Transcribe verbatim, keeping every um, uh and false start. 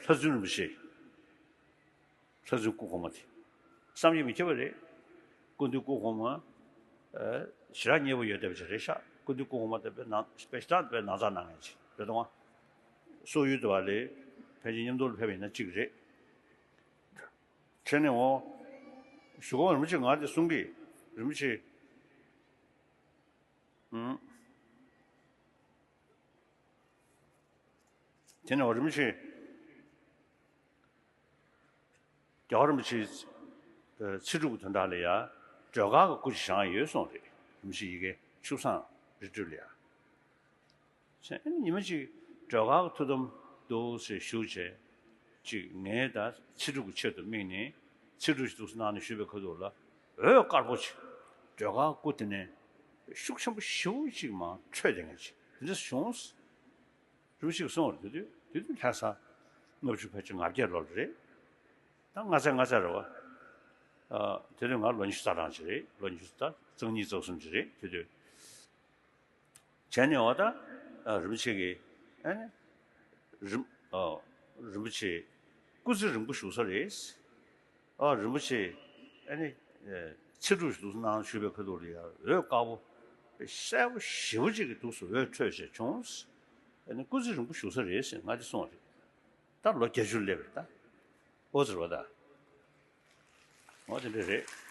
ལྷ་བཙུན་རིན་པོ་ཆེ། ལྷ་བཙུན་སྐུ་གོང་མ་དེ། བསམ་གྱིས་མི་ཁྱབ་པ་རེད། སྐུ་མདུན་སྐུ་གོང་མ། ཨ། ཞེ་དྲག་མཉེས་པོ་ཡོད་བསྡད་པ་ཅིག་རེད་ཤག་སྐུ་མདུན་སྐུ་གོང་མ་དེ་དཔེ་ནང་དཔེ་ཞེ་དྲག་དཔེ་ནང་ཚགས་གནང་མཁན་ཅིག་རེད་དང་། སོག་ཡུལ་དུ་བ་ལས་ཕལ་ཆེར་མཉམ་དུ་ལ་ཕེབས་པ་ཡིན་ན་གཅིག་རེད། བྱས་ནས་འོ། གཞུག་གུ་རིན་པོ་ཆེ་ང་དེ་གསུང་གི། རིན་པོ་ཆེ། ཨུམ། དེ་ནས་འོ་རིན་པོ་ཆེ། རྒྱལ་བ་རིན་པོ་ཆེའི་ཚེ་སྒྲུབ་ཀྱི་དོན་དག་ལ་ཡ། སྒྲོལ་དཀར་གྱི་སྐུ་ཅིག་བཞེངས་ཡོད་གསུངས་རེད། རིན་པོ་ཆེ་ཡི་གེ་ཆུ་བཟང་རི་ཁྲོད་ལ་ཡ། བྱས་ནས་ཉི་མ་གཅིག་སྒྲོལ་དཀར་གྱི་ཐུགས་དམ་འདུག་སེ་བཞུགས་བྱས། གཅིག་ངས་ད་ཚེ་སྒྲུབ་ཀྱི་ཆེད་དུ་དམིགས་ནས་ཚེ་སྒྲུབ་ཞིག་འདུག་སེ་གནང་ནས་བཞུགས་པའི་ཁ་ཐུག་ལ། འོད་དཀར་པོ་ཅིག་སྒྲོལ་དཀར་སྐུ་དེ་ནས་ཤུགས་ཆེན་པོ་ཞེ་པོ་ཅིག་མར་འཕྲོས་བསྡད་མཁན་ཅིག་དེ་འདྲ་བྱུང་། རིན་པོ་ཆེས་གསུངས་པ་རེད། དེ་དུས་དེ་དུས་ལྷ་ས་ལྔ་བཅུ་ཕལ་ཆེར་ལྔ་བརྒྱ་ལོ་ལ་རེད། ད་ལྔ་ཚན་ལྔ་ཚན་རེད་བ། ཨ། དེ་དུས་ང་ལོ་ཉི་ཤུ་རྩ་གྲངས་ཅིག་རེད། ལོ་ཉི་ཤུ་རྩ་གྲངས་གཉིས་རྩ་གསུམ་ཅིག་རེད་དེ་དུས། བྱས་ནས་འོ་ད། ཨ། རིན་པོ་ཆེ་གིས། ཨ་ནི། རིན། ཨ། རིན་པོ་ཆེ། སྐུ་ཚེ་རིང་པོ་བཞུགས་ས་རེད། ཨ། རིན་པོ་ཆེ། ཨ་ནི། ཨ། ཚེ་སྒྲུབ་ཞིག་འདུག་སེ་གནང་བཞུགས་པའི་ཁ་ཐུག་ལ་ཡ་འོད་དཀར་པོ། གསལ་པོ་ཞེ་པོ་ཅིག་གིས་འདུག་སེ་འོད་འཕྲོས་བྱས་བྱུང་། ཨ་ནི་སྐུ་ཚེ་རིང་པོ་བཞུགས་ས་རེད་ཟེར་ང་དེ་གསུངས་པ་རེད། ད་ལོ་བརྒྱད་ཅུ་སླེབས་རེད་ད། ཨོ་ཟེར་བ་ད། འོ་དེ་འདྲ་རེད།